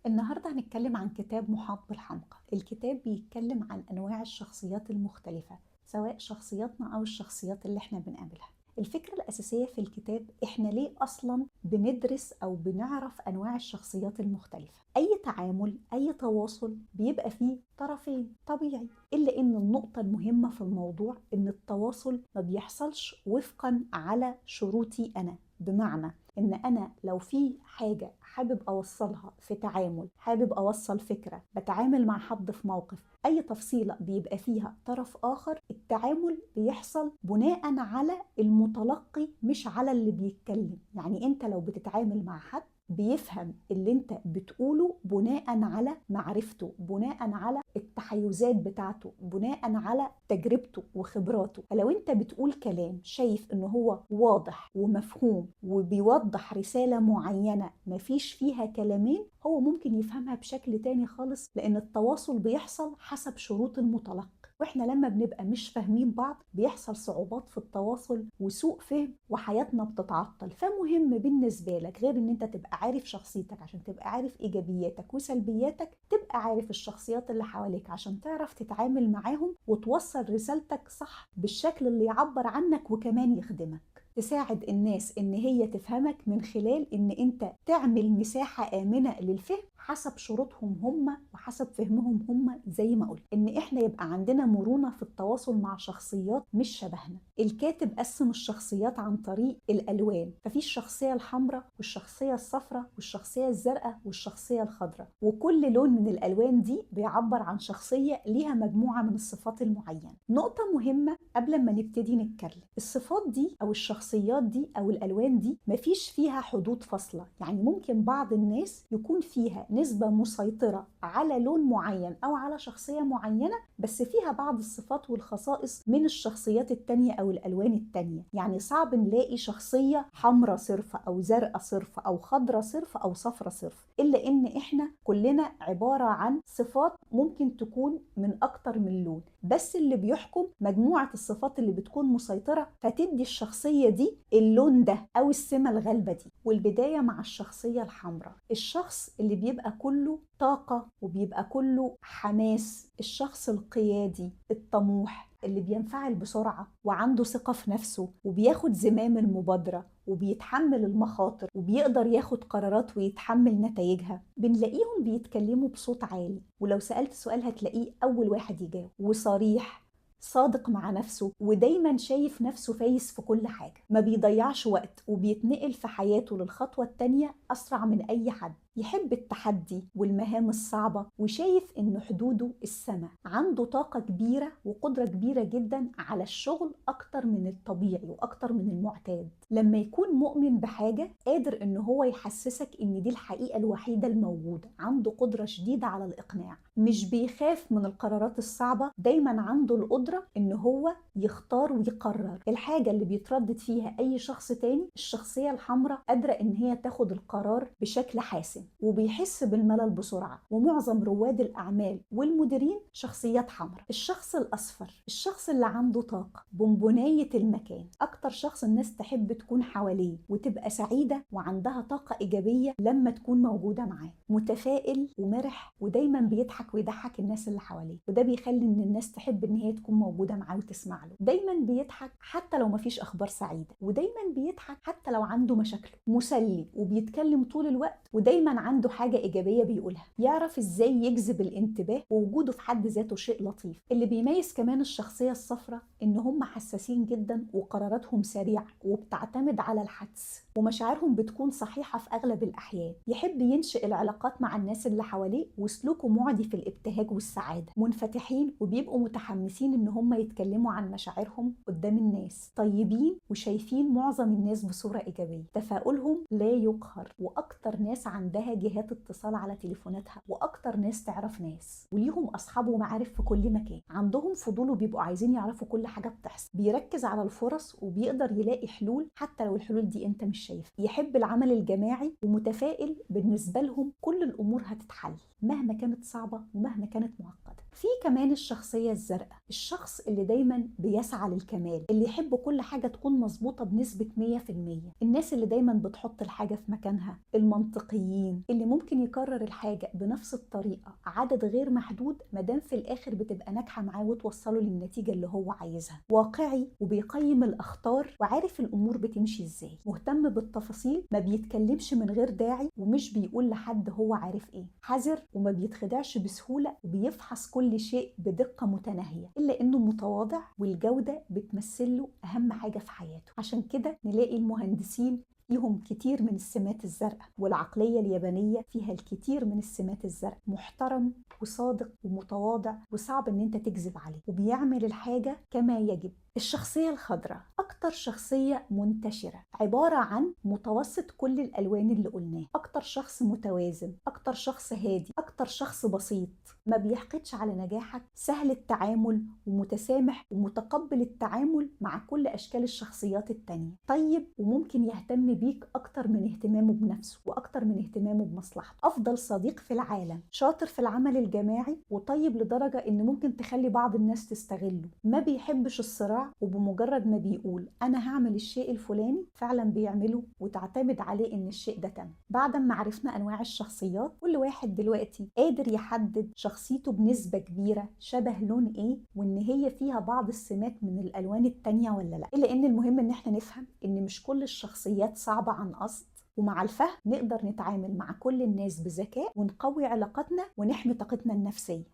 النهاردة هنتكلم عن كتاب محاط بالحمقى. الكتاب بيتكلم عن أنواع الشخصيات المختلفة، سواء شخصياتنا أو الشخصيات اللي احنا بنقابلها. الفكرة الأساسية في الكتاب احنا ليه أصلا بندرس أو بنعرف أنواع الشخصيات المختلفة. أي تعامل، أي تواصل بيبقى فيه طرفين طبيعي، إلا إن النقطة المهمة في الموضوع إن التواصل ما بيحصلش وفقا على شروطي أنا. بمعنى إن أنا لو في حاجة حابب أوصلها في تعامل، حابب أوصل فكرة، بتعامل مع حد في موقف، أي تفصيلة بيبقى فيها طرف آخر، التعامل بيحصل بناء على المتلقي مش على اللي بيتكلم. يعني أنت لو بتتعامل مع حد بيفهم اللي انت بتقوله بناء على معرفته، بناء على التحيزات بتاعته، بناء على تجربته وخبراته. فلو انت بتقول كلام شايف ان هو واضح ومفهوم وبيوضح رسالة معينة مفيش فيها كلامين، هو ممكن يفهمها بشكل تاني خالص، لان التواصل بيحصل حسب شروط المتلقي. واحنا لما بنبقى مش فاهمين بعض بيحصل صعوبات في التواصل وسوء فهم وحياتنا بتتعطل. فمهم بالنسبة لك غير ان انت تبقى عارف شخصيتك عشان تبقى عارف ايجابياتك وسلبياتك، تبقى عارف الشخصيات اللي حواليك عشان تعرف تتعامل معاهم وتوصل رسالتك صح بالشكل اللي يعبر عنك وكمان يخدمك. تساعد الناس ان هي تفهمك من خلال ان انت تعمل مساحة آمنة للفهم حسب شروطهم هم وحسب فهمهم هم. زي ما قلت ان احنا يبقى عندنا مرونة في التواصل مع شخصيات مش شبهنا. الكاتب قسم الشخصيات عن طريق الألوان، ففي الشخصية الحمراء والشخصية الصفراء والشخصية الزرقاء والشخصية الخضراء، وكل لون من الألوان دي بيعبر عن شخصية ليها مجموعة من الصفات المعينة. نقطة مهمة قبل ما نبتدي نتكلم، الصفات دي أو الشخصيات دي أو الألوان دي مفيش فيها حدود فاصلة. يعني ممكن بعض الناس يكون فيها نسبة مسيطرة على لون معين أو على شخصية معينة، بس فيها بعض الصفات والخصائص من الشخصيات التانية أو الألوان التانية. يعني صعب نلاقي شخصية حمراء صرفة أو زرقاء صرفة أو خضراء صرفة أو صفراء صرف، إلا إن إحنا كلنا عبارة عن صفات ممكن تكون من أكتر من لون، بس اللي بيحكم مجموعة الصفات اللي بتكون مسيطرة فتدي الشخصية دي اللون ده أو السمة الغالبة دي. والبداية مع الشخصية الحمراء، الشخص اللي بيبقى كله طاقة وبيبقى كله حماس، الشخص القيادي الطموح اللي بينفعل بسرعة وعنده ثقة في نفسه وبياخد زمام المبادرة وبيتحمل المخاطر وبيقدر ياخد قرارات ويتحمل نتائجها. بنلاقيهم بيتكلموا بصوت عالي، ولو سألت سؤال هتلاقيه أول واحد يجاوب، وصريح، صادق مع نفسه، ودايما شايف نفسه فايز في كل حاجة، ما بيضيعش وقت وبيتنقل في حياته للخطوة التانية أسرع من أي حد. يحب التحدي والمهام الصعبة وشايف إن حدوده السماء. عنده طاقة كبيرة وقدرة كبيرة جدا على الشغل أكتر من الطبيعي وأكتر من المعتاد. لما يكون مؤمن بحاجة قادر إن هو يحسسك إن دي الحقيقة الوحيدة الموجودة. عنده قدرة شديدة على الإقناع، مش بيخاف من القرارات الصعبة، دايما عنده القدرة إن هو يختار ويقرر الحاجة اللي بيتردد فيها أي شخص تاني. الشخصية الحمراء قادرة إن هي تاخد القرار بشكل حاسم، وبيحس بالملل بسرعة. ومعظم رواد الأعمال والمديرين شخصيات حمراء. الشخص الأصفر، الشخص اللي عنده طاقة، بونبوناية المكان، أكتر شخص الناس تحب تكون حواليه وتبقى سعيدة وعندها طاقة إيجابية لما تكون موجودة معاه. متفائل ومرح ودايما بيضحك ويضحك الناس اللي حواليه، وده بيخلي إن الناس تحب إن هي تكون موجودة معاه وتسمع له. دايما بيضحك حتى لو مفيش أخبار سعيدة، ودايما بيضحك حتى لو عنده مشاكله. مسلي وبيتكلم طول الوقت، ودايما عنده حاجة إيجابية بيقولها. يعرف إزاي يجذب الانتباه، ووجوده في حد ذاته شيء لطيف. اللي بيميز كمان الشخصية الصفراء إن هم حساسين جدا وقراراتهم سريعة وبتعتمد على الحدس، ومشاعرهم بتكون صحيحة في أغلب الأحيان. يحب ينشئ العلاقات مع الناس اللي حواليه، وسلوكه معدي في الابتهاج والسعادة. منفتحين وبيبقوا متحمسين إن هم يتكلموا عن مشاعرهم قدام الناس. طيبين وشايفين معظم الناس بصورة إيجابية. تفاؤلهم لا يقهر، وأكتر ناس عندها جهات اتصال على تليفوناتها، واكتر ناس تعرف ناس، وليهم اصحاب ومعارف في كل مكان. عندهم فضول وبيبقوا عايزين يعرفوا كل حاجه بتحصل. بيركز على الفرص وبيقدر يلاقي حلول حتى لو الحلول دي انت مش شايفها. يحب العمل الجماعي ومتفائل، بالنسبه لهم كل الامور هتتحل مهما كانت صعبه ومهما كانت معقده. في كمان الشخصية الزرقاء، الشخص اللي دايما بيسعى للكمال، اللي يحب كل حاجة تكون مظبوطة بنسبة 100%، الناس اللي دايما بتحط الحاجة في مكانها، المنطقيين، اللي ممكن يكرر الحاجة بنفس الطريقة عدد غير محدود مادام في الآخر بتبقى ناجحة معاه وتوصله للنتيجة اللي هو عايزها، واقعي وبيقيم الأخطار وعارف الأمور بتمشي إزاي، مهتم بالتفاصيل، ما بيتكلمش من غير داعي ومش بيقول لحد هو عارف إيه، حذر وما بيتخدعش بسهولة وبيفحص كل شيء بدقة متناهية، إلا إنه متواضع والجودة بتمثله أهم حاجة في حياته. عشان كده نلاقي المهندسين فيهم كتير من السمات الزرقاء، والعقلية اليابانية فيها الكتير من السمات الزرقاء، محترم وصادق ومتواضع وصعب ان انت تكذب عليه، وبيعمل الحاجة كما يجب. الشخصية الخضراء أكتر شخصية منتشرة، عبارة عن متوسط كل الألوان اللي قلناه، أكتر شخص متوازن، أكتر شخص هادي، أكتر شخص بسيط، ما بيحقدش على نجاحك، سهل التعامل ومتسامح ومتقبل التعامل مع كل أشكال الشخصيات التانية، طيب وممكن يهتم بيك أكتر من اهتمامه بنفسه وأكتر من اهتمامه بمصلحته، أفضل صديق في العالم، شاطر في العمل الجماعي وطيب لدرجة إن ممكن تخلي بعض الناس تستغله، ما بيحبش الصراع وبمجرد ما بيقول أنا هعمل الشيء الفلاني فعلا بيعمله وتعتمد عليه إن الشيء ده تم. بعد ما عرفنا أنواع الشخصيات، كل واحد دلوقتي قادر يحدد شخصيته بنسبة كبيرة شبه لون إيه، وإن هي فيها بعض السمات من الألوان التانية ولا لأ. إلا إن المهم إن إحنا نفهم إن مش كل الشخصيات صعبة عن قصد، ومع الفهم نقدر نتعامل مع كل الناس بذكاء ونقوي علاقاتنا ونحمي طاقتنا النفسية.